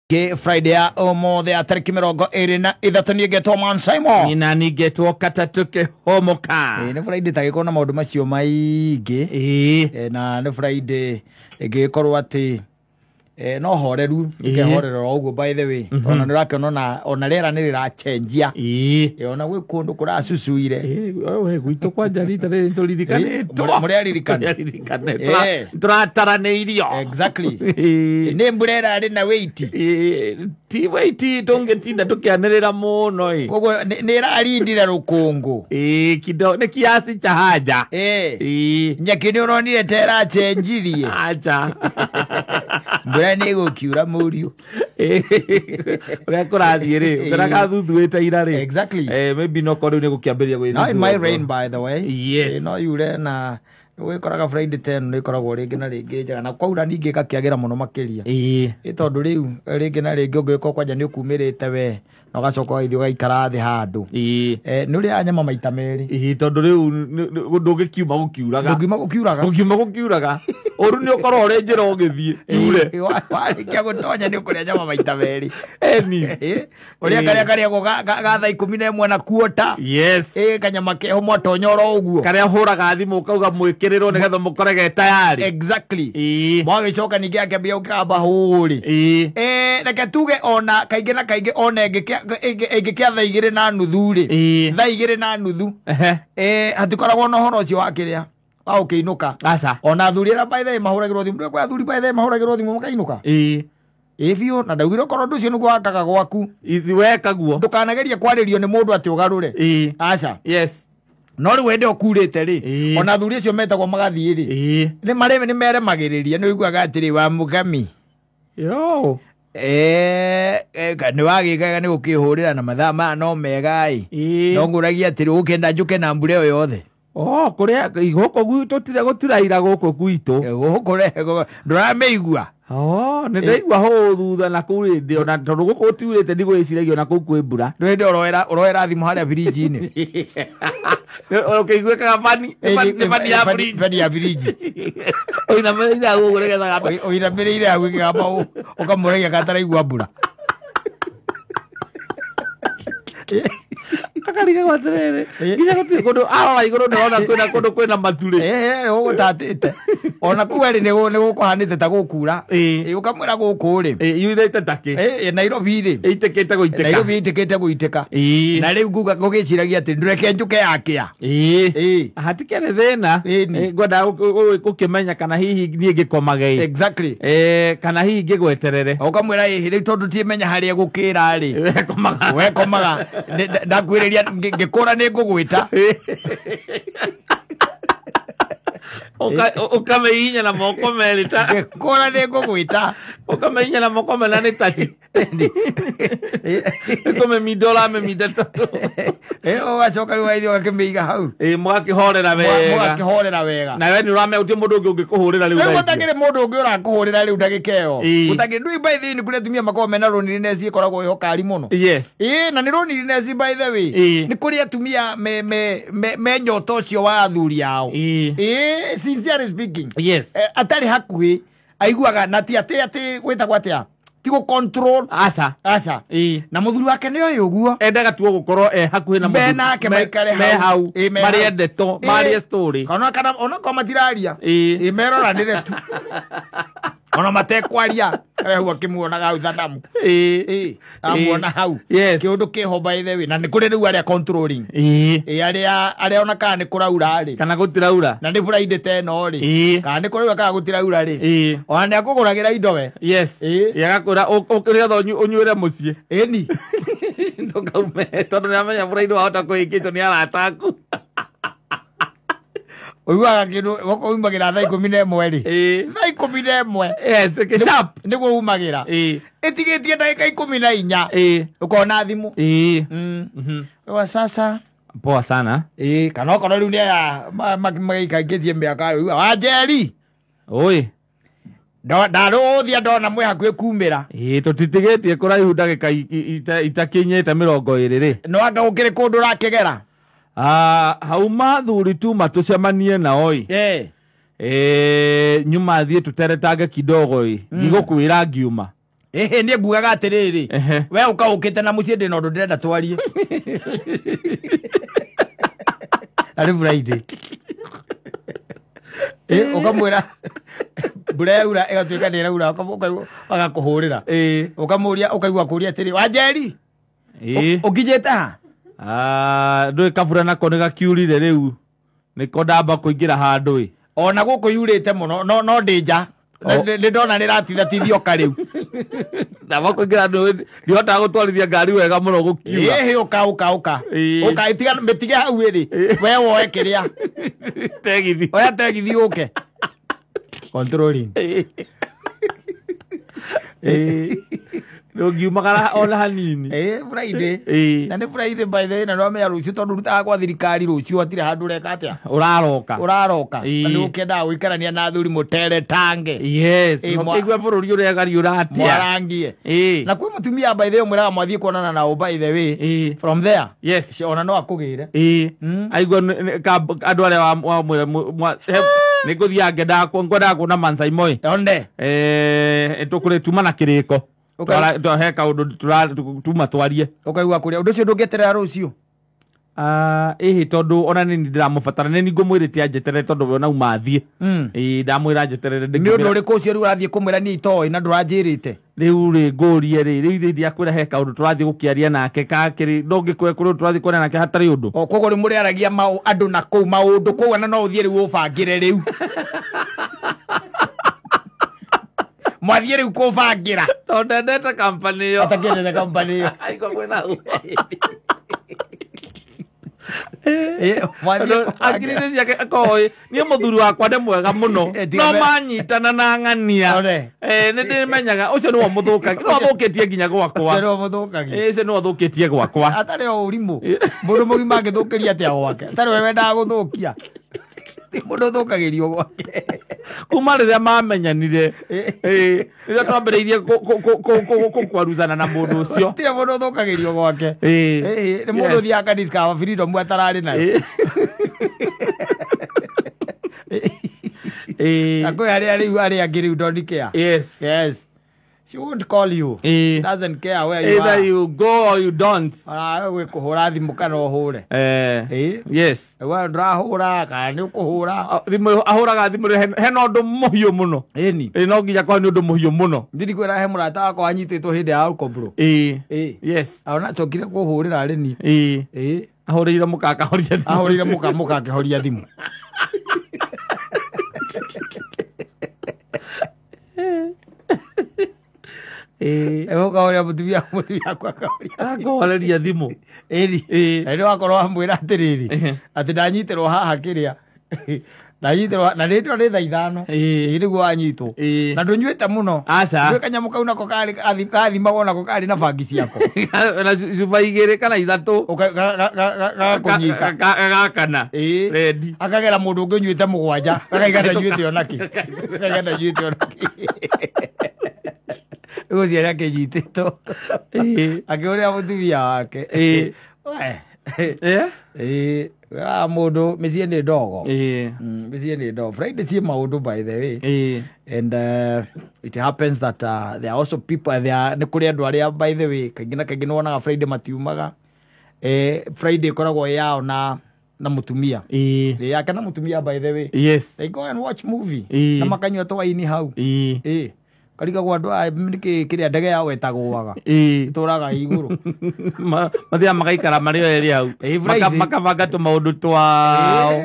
Gĩ Friday ya ũmũthĩ ya tarĩki 23 niĩ ngetwo Man Simon. Nina ningetwo katatũ kĩhomoka. Ĩĩ, nĩ Friday tagĩkorwo na maũndũ macio maingĩ. Ĩĩ. Na nĩ Friday ĩngĩgĩkorwo atĩ no horeru, ĩkehorera o ũguo by the way. Ona nĩ ũrakĩona ona rĩera nĩ rĩracenjia. Ĩĩ. Ona gwĩ kũndũ kũracucuire. Ĩĩ, we gwitũ kwanja rita rĩrĩ nĩtũririkanĩtwo. Mũrĩaririkana. Tũririkanĩtwo. Tũrataranĩirio. Exactly. Ĩĩ. Nĩ mbura ĩrarĩ na weight. Ĩĩ, ti weight tũngĩtinda tũkĩanĩrĩra mũno ĩ. Koguo nĩ ĩrarindire rũkũngũ. Ĩĩ, kido nĩ kiasi cha haja. Ĩĩ. Ĩĩ. Nyeki nĩ ũronire ta ĩracenjirie. Acha. Mbura nĩ ĩgũkiura mũriũ. Ũrĩa kũrathiĩ rĩ, ũkĩra gathuthuĩte ira rĩ. Exactly. Maybe no korwo rĩu nĩ gũkĩambĩrĩria gwĩthuthuo. Now it might rain by the way. Yes. No yure na wĩkoraga Friday 10 nĩ ĩkoragwo rĩngĩ na rĩngĩ njega na kwaura ningĩ ĩgakĩagĩra mũno makĩria. Ĩĩ. Ĩ tondũ rĩu rĩngĩ na rĩngĩ ũngĩgĩkorwo kwanja nĩ ũkumĩrĩte we na ũgacoka ũgagĩthiĩ ũgaikara thĩ handũ. Ĩĩ. Nĩ ũrĩaga nyama maita merĩ. Ĩĩ, tondũ rĩu ndũngĩkiuma gũkiuraga. Ndũngiuma gũkiuraga. Ndũngiuma gũkiuraga. Ũru nĩ ũkorwo ũrĩ njĩra ũgĩthiĩ, yure. Ĩĩ, warĩkia gũtonya nĩ ũkũrĩa nyama maita merĩ. Eni. Ĩĩ, ũrĩa karĩa karĩagwo ga thaa 11 na kuota. Yes. Ĩĩ, kanyama keho mwatonya oro ũguo. Karĩa hũraga thimũ ũkauga mwĩkĩrĩrwo nĩgetha mũkore ge tayari. Exactly. Ĩĩ. Mwagĩcoka ningĩ akĩambia gũkĩgamba hũrĩ. Ĩĩ. Reke tuge ona kaingĩ na kaingĩ ona ĩngĩkĩa thaa igĩrĩ na nuthu rĩ. Ĩĩ. Thaa igĩrĩ na nuthu. Ehe. Hatikoragwo na ũhoro ũcio wa kĩrĩa wa gũkĩinũka. Aca. Ona athuri arĩa by the way mahũragĩrwo thimũ. Ndũĩ kwĩ athuri by the way mahũragĩrwo thimũ makainũka? Ĩĩ. Ĩĩ biũ, na ndaugire okorwo ũndũ ũcio nĩguo wakaga gwaku. Ithi weka guo. Ndũkanagerie kwarĩrio nĩ mũndũ atĩ ũgarũre. Ĩĩ. Aca. Yes. No rĩu hĩndĩ ĩyo kurĩte rĩ, Ĩĩ. ona athuri acio metagwo magathiĩ rĩ, Ĩĩ. nĩ marĩ nĩ meremagĩrĩria, nĩ ũiguaga atĩrĩ wa mũgami. Yo. Nĩ wagĩkaga nĩ gũkĩhũrĩra na mathaa maya no mega ĩ. Ĩĩ. No ngũragia atĩrĩ, ũkĩenda njũke na mbura ĩyo yothe. Oh, kũrĩa gũkũ gwitũ tira gũtiraira gũkũ gwitũ. Gũkũ ndũramĩigua. Oh, nĩ ndaigua hũ thutha na kũu rĩndĩ ona tondũ gũkũ gũtiurĩte ndigwĩciragia ona kũu kwĩ mbura. Ndũrĩ hĩndĩ ũroera thimũ harĩa birinji-inĩ. Ũkĩiguĩkaga bani, nĩ bani ya birinji. Bani ya birinji. Ũinamĩrĩire hau ũguo nĩgetha gambe. Ũinamĩrĩire hau ĩkĩgamba ũkamũragia gataraigua mbura. Akarigagwo atĩrĩrĩ, nginya gũtirĩ kũndũ arora igũrũ ndĩrona kwĩna kũndũ kwĩna matu rĩ. Gũgũtatĩte. Ona kũu arĩ nĩ gũkũhanĩte ta gũkura. Ĩĩ. Ũkamwĩra gũkũ rĩ. Ĩĩ, yurĩte takĩ. Nairobi rĩ. Ĩitĩkĩte gũitĩka. Nairobi ĩitĩkĩte gũitĩka. Ĩĩ. Na rĩu nguga ngũgĩciragia atĩ ndũreke njũke yakĩa. Ĩĩ. Ĩĩ. Hatikĩrĩ thĩna. Ĩĩ ni. Ĩĩ, ngwendaga gũkĩmenya kana hihi niĩ ngĩkomage ĩ. Exactly. Kana hihi ngĩgweterere. Ũkamwĩra ĩhĩ rĩu tondũ tiemenya harĩa gũkĩra rĩ. Wekomaga. Wekomaga. Ndakwĩrĩria ngĩkũra nĩ ngũgwĩta. Ũkamĩhihinya na moko merĩ ta. Ngĩkũra nĩ ngũgwĩta. Ũkamĩhihinya na moko merĩ na nĩ taci. Nĩ kũmĩminda ũramĩminda tondũ. Ũgacoka rĩu ũgathiĩ ũgakĩmĩiga hau. Ĩĩ, mũgakĩhorera wega. Mũgakĩhorera wega. Na we nĩ ũramenya gũtirĩ mũndũ ũngĩ ũngĩkũhũrĩra rĩu Rĩu thaa icio. gũtakĩrĩ mũndũ ũngĩ ũrakũhũrĩra rĩu ndagĩka ĩyo. Ĩĩ. Gũtakĩrĩ, ndũĩ by the way nĩ kũrĩ atumia makoragwo mena loneliness ĩkoragwo ĩho kari mũno. Yes. Ĩĩ, na nĩ loneliness by the way. Ĩĩ. Nĩ kũrĩ atumia me nyota ũcio wa athuri ao. Ĩĩ. Ĩĩ, sincerely speaking. Yes. Atarĩ hakuhĩ, aiguaga na ti atĩ atĩ gwĩtagwo atĩa? Ti gũ control. Aca. Aca. Ĩĩ. Na mũthuri wake nĩ oĩ ũguo. Endaga tu gũkorwo e hakuhĩ na Me mũthuri. nake maikare Me hau. hau. Ĩĩ, me hau. Marie ndeto, Ĩĩ. marie story. Kana kana onakorwo matiraria. Ĩĩ. Ĩĩ, meroranĩre tu. Ona matekwaria. Karĩa hau akĩmuonaga hau thanamu. Ĩĩ. Ĩĩ, amuona hau. Yes. Kĩũndũ kĩho by the way. Na nĩ kũrĩ rĩu arĩa controlling. Ĩĩ. Ĩĩ, arĩa ona kana nĩ kũraura rĩ. Kana gũtiraura. Na nĩ Friday ta ĩno rĩ. Ĩĩ. Kana nĩ kũraura kana gũtiraura rĩ. Ĩĩ. Ona nĩ akũgũragĩra indo we. Yes. Ĩĩ. Ĩĩ, agakwĩra nĩgetha ũnyuĩre mũciĩ. Ĩni. Ndũkaume tondũ nĩamenya Friday wahota kũhĩngĩcwo nĩ arata aku. Ũiguaga kĩndũ gũkũ umagĩra thaa 11 rĩ. Ĩĩ. Thaa 11. Yes, ĩkĩ sharp. Nĩguo umagĩra. Ĩĩ. Ĩtigĩtie ndagĩka 14. Ĩĩ. Ũkona thimũ. Ĩĩ. Wa sasa. Poa sana. Ĩĩ, kana okorwo rĩu nĩ aya magĩikangĩtie mĩaka rĩu. Wa Njeri. Oi. Ndarũthia ndona mwĩ hakuhĩ kumĩra. Ĩĩ, tũtitigĩtie kũraihu ndagĩka itakinyĩte 20 rĩ. No anga gũkĩrĩ kũndũ ũrakĩgera. Hauma thuri tuma tũcemanie nao ĩ. Ĩĩ. Nyuma thiĩ tũteretange kidogo ĩ. Ndigũkwĩra ngiuma. Ĩhĩ niĩ ngugaga atĩrĩrĩ, we ũka ũkĩte na mũciĩ ndĩna ũndũ ndĩrenda twarie. Arĩ Friday. Ũkamwĩra mbura yaura ĩgatuĩka nĩ ĩraura, agakũhũrĩra. Ũkamũria ũkaigua kũria atĩrĩ, Wanjeri, ũkinyĩte ha? Ndũĩ kabura nako nĩ gakiurire rĩu. Nĩko ndamba kũingĩra handũ ĩ. Ona gũkũ yurĩte mũno, no ndĩ nja. Nĩ ndona nĩ ratithatithio rĩu. Ndamba kũingĩra handũ ndihotaga gũtwarithia ngari wega mũno gũkiura. Ĩhĩ ũka ũka ũka. Ũka itiga mĩtige hau ĩrĩ. We woe kĩrĩa. Tegithi. Oya tegithi ũke. Controlling. Ndũngiumagara ona hanini. Friday. Na nĩ Friday by the way, na nĩwamenya rũciũ tondũ rutaga gwa thirikari rũciũ hatirĩ handũ ũreka atĩa? Ũraroka. Ũraroka. Na nĩ ũkĩendaga gũikarania na athuri mũtere tange. Yes. Ũkĩigua bũrũri ũrĩa gariũra atĩa. Mwarangie. Na kwĩ mũtumia by the way ũmwĩraga mwathiĩ kuonana nao by the way. From there. Yes. Ona no akũgĩre. Aigua andũ arĩa wamwĩra nĩ ngũthiaga ngwendaga kuona Mansai Moi. One. Tũkũrĩ tuma na kĩrĩko. He kaũndũ tuma twarie. Ũkaigua kũrĩa ũndũ ũcio ndũngĩeterera rũciũ. Ĩhĩ tondũ ona nĩ ndĩramũbatara nĩ ngũmwĩrĩte anjeterere tondũ we nauma athiĩ. Ndamwĩra anjeterere. Nĩ ũndũ ũrĩkũ ũcio rĩu ũrathiĩ kũmwĩra niĩ itoĩ na ndũranjĩrĩte? Rĩu rĩ ngũrie rĩ rĩu ithe ndiakwĩra he kaũndũ tũrathiĩ gũkĩaria nake kakĩrĩ ndũngĩkũhe kũrĩ tũrathiĩ kwaria nake hatarĩ ũndũ. O koguo rĩu mũrĩaragia andũ na kũu maũndũ koguo na no ũthiĩ rĩu ũbangĩre rĩu. Mwathiĩ rĩu kũbangĩra. Tondũ ndendete company ĩyo. Atakĩendete company ĩyo. Aigua kwĩna akiri ciake akoĩ niĩ mũthuri wakwa nĩ mwega mũno no manyitana na ng'ania nĩ ndĩmenyaga ũcio nĩwe mũthũkagia nĩwe ũthũkĩtie nginya gwakwa. Ũcio nĩwe ũthũkĩtie gwakwa. Atarĩ o ũrimũ. Mũndũ mũgima angĩthũkĩria atĩa gwake? Atarĩ we wendaga gũthũkia. Mũndũ ũthũkagĩrio gwake. Kuma rĩrĩa mamenyanire rĩrĩa twambĩrĩirie kũkwaruzana na mũndũ ũcio. Tirĩ mũndũ ũthũkagĩrio gwake. Nĩ mũndũ ũthiaga akadiscover freedom atararĩ nayo. Na kwĩ arĩa rĩu arĩa angĩ rĩu don't care. Yes. Yes. She won't call you. She doesn't care where you Either are. You go or you don't. Wĩ kũhũra thimũ kana ũhũre. Yes. We ndũrahũra kana nĩ ũkũhũra. Thimũ ahũraga thimũ hena ũndũ mũhiũ mũno. Ĩni. No nginya korwo nĩ ũndũ mũhiũ mũno. Ndiri kwĩra he mũrata wakwa wanyitĩtwo hĩndĩ ya alcohol. Yes. Ona acokire kũhũrĩra arĩ niĩ. Ahũrĩire mũka akahoria thimũ. Ahũrĩire mũka akĩhoria thimũ. Ũkahoria mũtumia akwa akahoreria thimũ. Ĩni. Na rĩrĩa wakorwo wamwĩra atĩrĩrĩ atĩ ndanyitĩrwo haha kĩrĩa ndanyitĩrwo na rĩrĩa nĩ thaa ithano nĩguo wanyitwo na ndũnyuĩte mũno. Aca. Ndũĩ kanyamũ kau nako karĩ gathimagwo nako karĩ na bangi ciako. Na cuba igĩrĩ kana ithatũ. Gagakũnyita. Gagakana. Rendi. Akagera mũndũ ũngĩ ũnyuĩte mũgwanja akaiga ndanyuĩte onakĩ. Akaiga ndanyuĩte onakĩ. Ũcio arĩa akĩnyitĩtwo. Akĩhũrĩra mũtumia wake. Mũndũ mĩciĩ nĩ ndogo. Mĩciĩ nĩ ndogo. Friday ciĩ maũndũ by the way. And it happens that there are also people there are nĩ kũrĩ andũ arĩa by the way kaingĩ na kaingĩ nĩwonaga Friday matiumaga. Friday ĩkoragwo ĩ yao na mũtumia. Yake na mũtumia by the way. Yes. They go and watch movie. Na makanyua twaini hau. Karigagwo andũ aya nĩkĩ kĩrĩa ndege yao ĩtagũaga. Ĩtũraga igũrũ. Mathiaga magaikara marĩ o erĩ hau. Makabanga tũmaũndũ twao.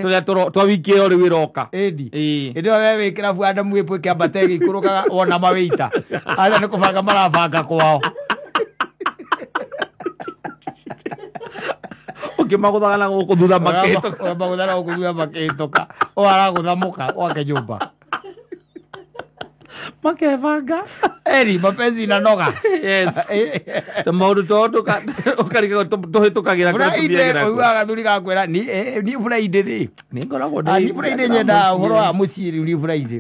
Tũrĩa twa wiki ĩyo rĩu ĩroka. Ĩni. Hĩndĩ ĩyo we wĩ kĩrabu Adam Whip ĩkĩambata ĩgĩikũrũkaga wona mawĩita. Arĩa nĩ kũbanga marabanga kwao. Ũkĩmagũthaga na gũkũ thutha makĩhĩtũka. Ũkĩmagũthaga na gũkũ thutha makĩhĩtũka. O aragũtha mũka gwake nyũmba. Makebanga. Eri mapenzi na noga. Yes. Tũmaũndũ twao ũkarigagwo tũhĩtũkagĩra kũrĩa Friday tũthiagĩra. Ũiguaga gathuri gakwĩra niĩ Friday rĩ. Nĩ ngoragwo ndĩ. Niĩ Friday nyendaga ũhoro wa mũciĩ rĩu niĩ Friday.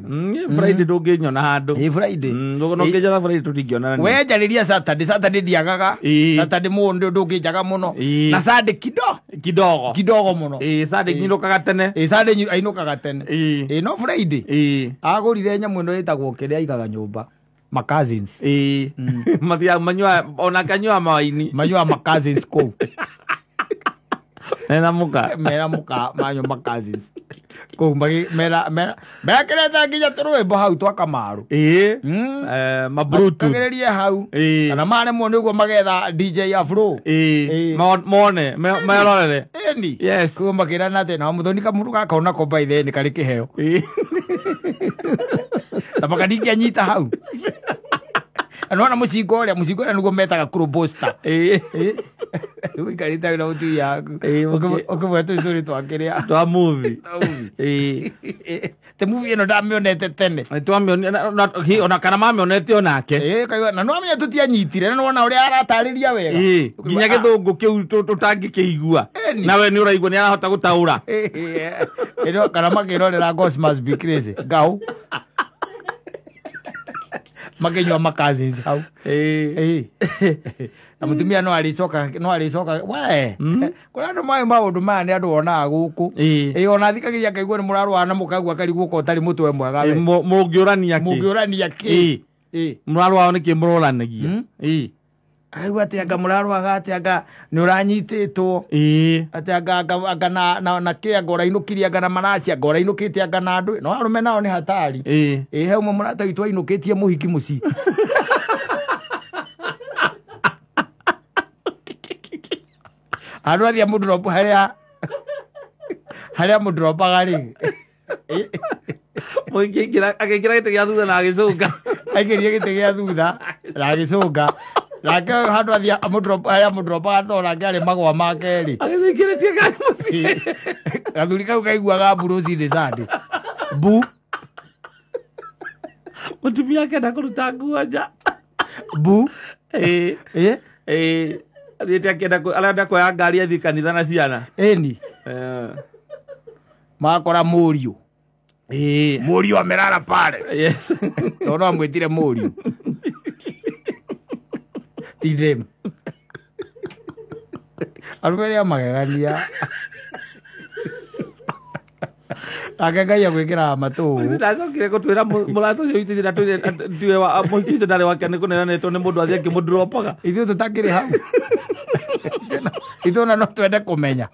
Friday ndũngĩnyona handũ. Ĩ Friday. No ngĩnjatha Friday tũtingĩonana. We njarĩria Saturday, Saturday ndiagaga. Saturday mũndũ ndũngĩnjaga mũno. Na Sunday kidogo. Kidogo mũno. Sunday nyinũkaga tene. Sunday ainũkaga tene. No Friday. Agũrire nyamũ ĩno ĩtagwo kĩrĩa aigaga nyũmba. Ma cousins. Ĩĩ. Mathiaga manyua ona kanyua mawaini. Manyua ma cousins kũu. Mena mũka. Mena mũka manyua ma cousins. Kũu mera mera mekĩrĩte nginya tũrwĩmbo hau twa Kamaru. Ĩĩ. Ma Bluetooth. Makagĩrĩrie hau. Ĩĩ. Kana maremwo nĩguo magetha DJ Afro. Ĩĩ. Mone merorere. Ĩni. Yes. Kũu makĩrana atĩ na mũthoni kamũndũ gaka onako by the way nĩ karĩ kĩheo. Ĩĩ. Na makandingĩanyita hau. Nona mũcinga ũrĩa nĩguo metaga kurobosta. Ĩĩ. Ũikarĩte na mũtumia waku. Ũkĩmwe tũcũrĩ twa kĩrĩa. Twa movie. Ĩĩ. Te movie ĩno ndamĩonete tene. Twamĩonete ona kana mamĩonete onake. Ĩĩ kaigua na no amenya tũtianyitire na nĩwona ũrĩa aratarĩria wega. Ĩĩ. Nginya gĩthũngũ kĩu tũtangĩkĩigua. Nawe nĩ ũraigua nĩ arahota gũtaũra. Ĩno kana makĩrorera Ghost Must Be Crazy. Ngau. Makinyua ma cousins hau. Ĩĩ. Na mũtumia no arĩcoka we. Kũrĩa andũ maĩ maũndũ maya nĩ andũ onaga gũkũ. Ĩĩ. Ona thikagĩrĩria akaigua nĩ mũrarũa na mũkaigua karigwo ko ũtarĩ mũtwe mwega we. Mũngĩũrania kĩ? Mũngĩũrania kĩ? Ĩĩ. Mũrarũa nĩkĩ mũroranagia? Ĩĩ. Akaigua atĩ anga mũrarũaga atĩ anga nĩ ũranyitĩtwo. Ĩĩ. Atĩ anga na kĩ anga ũrainũkirie anga na maraci anga ũrainũkĩte anga na andũ. No arũme nao nĩ hatari. Ĩĩ. Ĩĩ he ũmwe mũrata witũ ainũkĩtie mũhiki mũciĩ. Andũ athiĩ mũndũropo harĩa mũndũropaga rĩ. Mũhiki akĩingĩra gĩtĩ gĩa thutha na agĩcũnga. Aingĩrie gĩtĩ gĩa thutha na agĩcũnga. Nake handũ athiĩ harĩa mũndũropaga to nake arĩ magwa make rĩ. Agĩthingĩrĩtie ngari mũciĩ. Gathuri kau kaiguaga mbu rũcinĩ Sunday. Mbu. Mũtumia akĩenda kũruta nguo nja. Mbu. Ĩĩ. Ĩĩ. Ĩĩ. Athiĩte akĩenda arenda kuoya ngari athiĩ kanitha na ciana. Ĩni. Magakora mũriũ. Ĩĩ. Mũriũ amerara pale. Yes. Tondũ no amwĩtire mũriũ. Ti ndem. Arũme arĩa magegania. Nake Ngai agwĩkĩraga matũ. Ndacokire gũtwĩra mũrata ũcio witũ ndatwĩre tiwe wa mũhiki ũcio ndarĩ wake nĩ kũneanĩtwo nĩ mũndũ athiĩ akĩmũndropaga. Ithuĩ tũtakĩrĩ hau. Ithuĩ ona no twende kũmenya.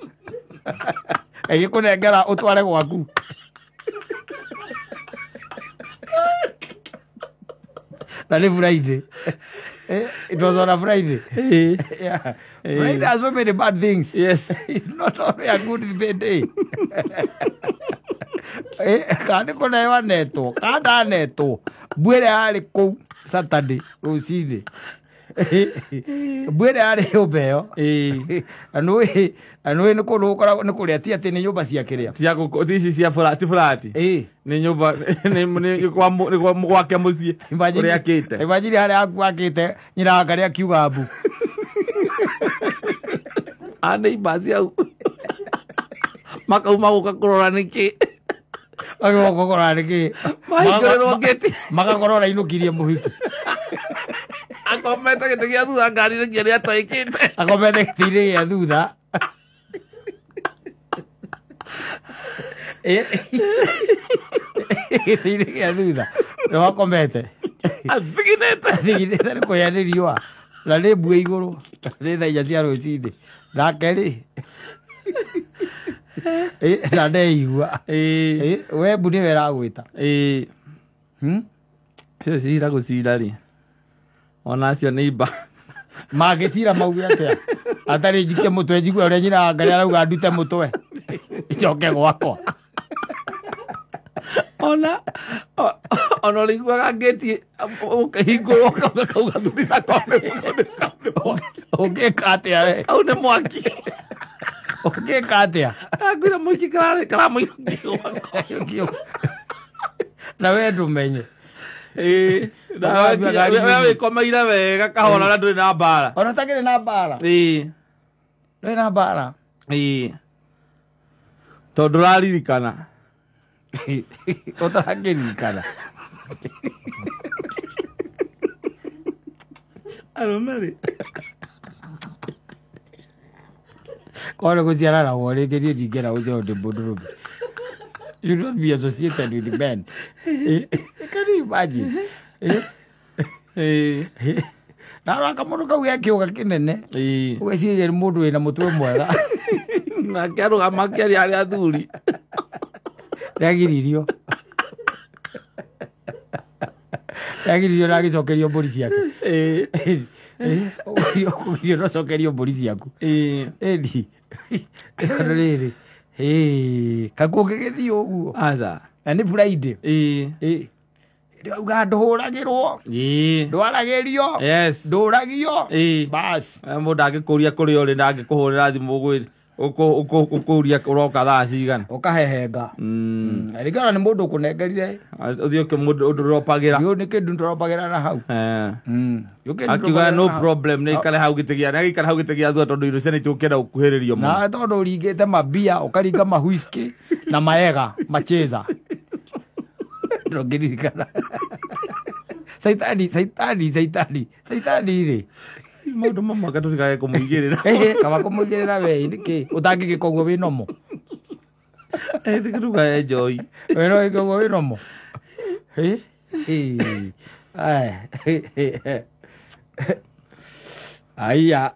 Agĩkũnengera ũtware gwaku. Na nĩ Friday. It was on a Friday. Yeah. Friday has so many bad things. Yes. It's not only a good day. Kana kũneo anetwo, kana ndanetwo. Mbu ĩrĩa yarĩ kũu Saturday rũcinĩ. Mbu ĩrĩa yarĩ nyũmba ĩyo. Na nĩũĩ nĩ kũndũ gũkoragwo nĩ kũrĩa ti atĩ nĩ nyũmba cia kĩrĩa. Cia gũkũ ici cia ti flat. Ĩĩ. Nĩ nyũmba nĩ kwa gwake mũciĩ ũrĩa akĩte. Imagine harĩa akĩte nyina wa karĩa akiuga mbu. A neighbors hau. Makauma gũka kũrora nĩkĩ. Magĩũka kũrora nĩkĩ. Mahingũrĩrwo ngĩti. Magakorwo ũrainũkirie mũhiki. Akomete gĩtĩ gĩa thutha ngari-inĩ nginya nĩataĩkĩte. Akomete gĩtĩ-inĩ gĩa thutha. Gĩtĩ-inĩ gĩa thutha. Nĩwakomete. Athiginĩte. Athiginĩte nĩ kũhĩa nĩ riũa. Na nĩ mbue igũrũ. Nĩ thaa inya cia rũcinĩ. Nake rĩ. Na ndeigua. We mbu nĩwe ĩragwĩta. Ĩĩ. Cio cira gũcira rĩ. Ona acio nĩ imba. Mangĩcira mauge atĩa? Atarĩ njikie mũtwe njigue ũrĩa nyina wa Ngai arauga ndute mũtwe. Njoke gwakwa. Ona ũrĩiguaga ngĩti ũkĩhingũrwo kauga kau gathuri nako Ũngĩka atĩa we? Hau nĩ mwaki. Ũngĩka atĩa? Ngwĩra mũhiki karamũinũkia gwakwa. Na we ndũmenye. Ĩĩ. We wĩkomeire wega kahora na ndũrĩ na mbara. Ona ũtakĩrĩ na mbara. Ĩĩ. Ndũrĩ na mbara. Ĩĩ. Tondũ ũraririkana. Ũtarakĩririkana. Arũme rĩ. Korwo nĩ gũciarana rĩngĩ niĩ ndingĩenda gũciarwo ndĩ mũndũrũme. You not be associated with men. Can you imagine? Na kamũndũ kau gekĩũga kĩnene ũgeciria nĩ mũndũ wĩna mũtwe mwega. Nake arũgama akĩaria harĩ athuri. Nĩagiririo. Nĩagiririo na agĩcokerio mbũri ciake. Ũkũgirio no cokerio mbũri ciaku. Ĩni. Tondũ rĩrĩ, kaguo gĩgĩthiĩ ũguo. Aca. Na nĩ Friday. Ndauga ndũhũragĩrwo. Ndwaragĩrio. Yes. Ndũragio. Bas. Mũndũ angĩkũria kũrĩa ũrĩ na angĩkũhũrĩra thimũ ũkũria ũroka thaa cigana. Ũkahehenga. Rĩngĩ ona nĩ mũndũ ũkũnengerire. Ũthiĩ ũkĩ mũndũ ũndũropagĩra. Nĩ nĩ kĩndũ ndũropagĩra na hau. Akiuga no problem nĩ ikare hau gĩtĩ gĩa, nĩ agĩikare hau gĩtĩ gĩa thutha tondũ irio cia nĩ tũkĩenda gũkuhĩrĩrio mũno. Na tondũ ũringĩte mabia, ũkaringa mahwhiskey na maega, macheza. Ndũngĩririkana. Saitani, saitani, saitani, saitani rĩ. Maũndũ mamwe anga tũtikage kũmũigĩrĩra. Kaba kũmũigĩrĩra we, nĩkĩ? Ũtangĩgĩka ũguo wĩ nomo. Tũkae njoi. We no wĩke ũguo wĩ nomo. Aya.